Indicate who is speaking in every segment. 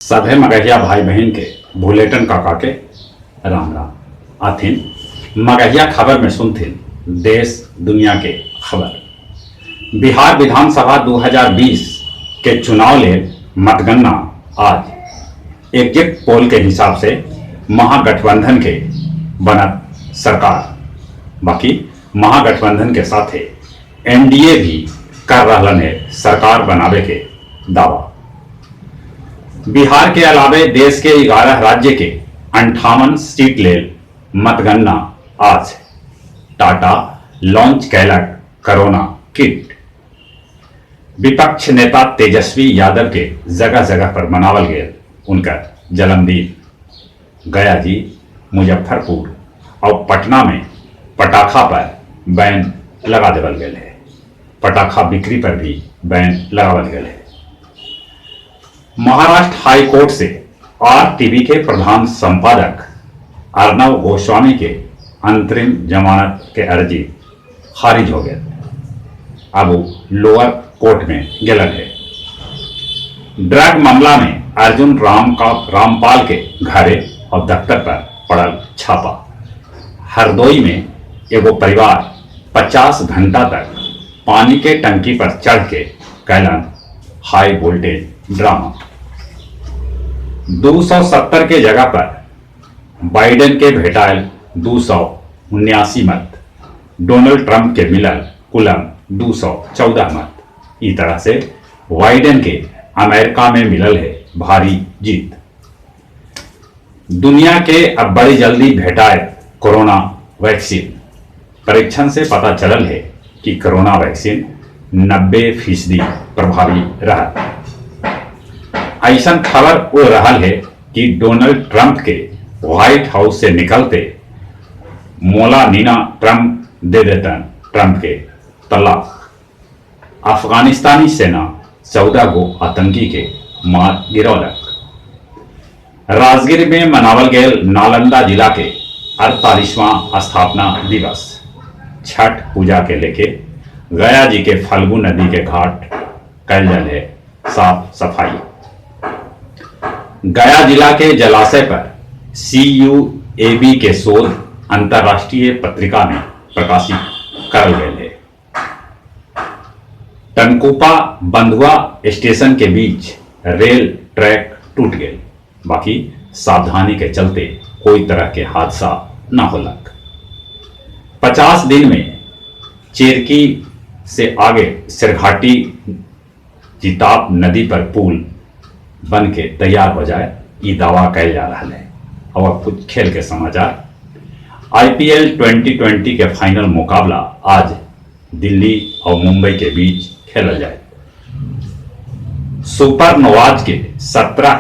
Speaker 1: सभे मगहिया भाई बहिन के भुलेटन काका के राम राम। आथिन मगहिया खबर में सुनथिन देश दुनिया के खबर। बिहार विधानसभा 2020 के चुनाव लेल मतगणना आज। एग्जिट पोल के हिसाब से महागठबंधन के बनत सरकार। बाकी महागठबंधन के साथे एनडीए भी कर रहलन है सरकार बनावे के दावा। बिहार के अलावे देश के 11 राज्य के 58 सीट लेल मतगणना आज। टाटा लॉन्च कैलक कोरोना किट। विपक्ष नेता तेजस्वी यादव के जगह जगह पर मनावल गए उनका जन्मदिन। गया जी, मुजफ्फरपुर और पटना में पटाखा पर बैन लगा देवल गए है। पटाखा बिक्री पर भी बैन लगावल गए है। महाराष्ट्र हाई कोर्ट से आरटीवी के प्रधान संपादक अर्नब गोस्वामी के अंतरिम जमानत के अर्जी खारिज हो गए। अब वो लोअर कोर्ट में गेलन है। ड्रग मामला में अर्जुन राम का रामपाल के घरे और दफ्तर पर पड़ल छापा। हरदोई में एगो परिवार 50 घंटा तक पानी के टंकी पर चढ़ के कैलन हाई वोल्टेज ड्रामा। 270 के जगह पर बाइडेन के भेटायल 279 मत, डोनाल्ड ट्रंप के मिलल कुलम 214 मत। ई तरह से बाइडेन के अमेरिका में मिलल है भारी जीत। दुनिया के अब बड़ी जल्दी भेटाए कोरोना वैक्सीन। परीक्षण से पता चलल है कि कोरोना वैक्सीन 90% प्रभावी रहा। ऐसा खबर उड़ रहा है कि डोनाल्ड ट्रंप के व्हाइट हाउस से निकलते मोलानीना ट्रंप दे देतन ट्रंप के तलाक। अफगानिस्तानी सेना 14 गो आतंकी के मार गिरौलक। राजगीर में मनावल गए नालंदा जिला के 48वां स्थापना दिवस। छठ पूजा के लेके गया जी के फल्गु नदी के घाट कैल जल है साफ सफाई। गया जिला के जलाशय पर सीयूएबी के शोध अंतर्राष्ट्रीय पत्रिका में प्रकाशित करल गए है। टनकुपा बंधुआ स्टेशन के बीच रेल ट्रैक टूट गए, बाकी सावधानी के चलते कोई तरह के हादसा न होलक। 50 दिन में चेरकी से आगे सिरघाटी जिताप नदी पर पुल बन के तैयार हो जाए, ये दावा कैल जा रहा है। और अब कुछ खेल के समाचार। आईपीएल 2020 के फाइनल मुकाबला आज दिल्ली और मुंबई के बीच खेला जाए। सुपर नोवाज के 17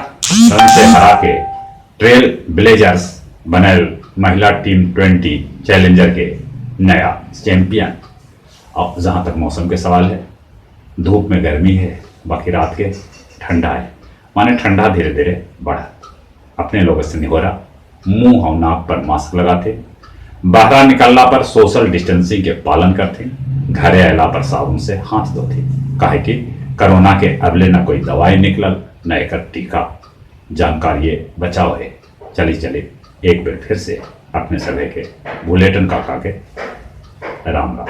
Speaker 1: रन से हरा के ट्रेल ब्लेजर्स बनल महिला टीम 20 चैलेंजर के नया चैंपियन। और जहां तक मौसम के सवाल है, धूप में गर्मी है, बाकी रात के ठंडा है, माने ठंडा धीरे धीरे बढ़ा। अपने लोगों से निहोरा, मुंह और नाक पर मास्क लगाते, बाहर निकलला पर सोशल डिस्टेंसिंग के पालन करते, घरे अला पर साबुन से हाथ धोते। काहे कि कोरोना के अबले न कोई दवाई निकलल न एकर टीका। जानकारी बचाव है। चली चली एक बार फिर से अपने सभी के बुलेटिन काका के राम राम।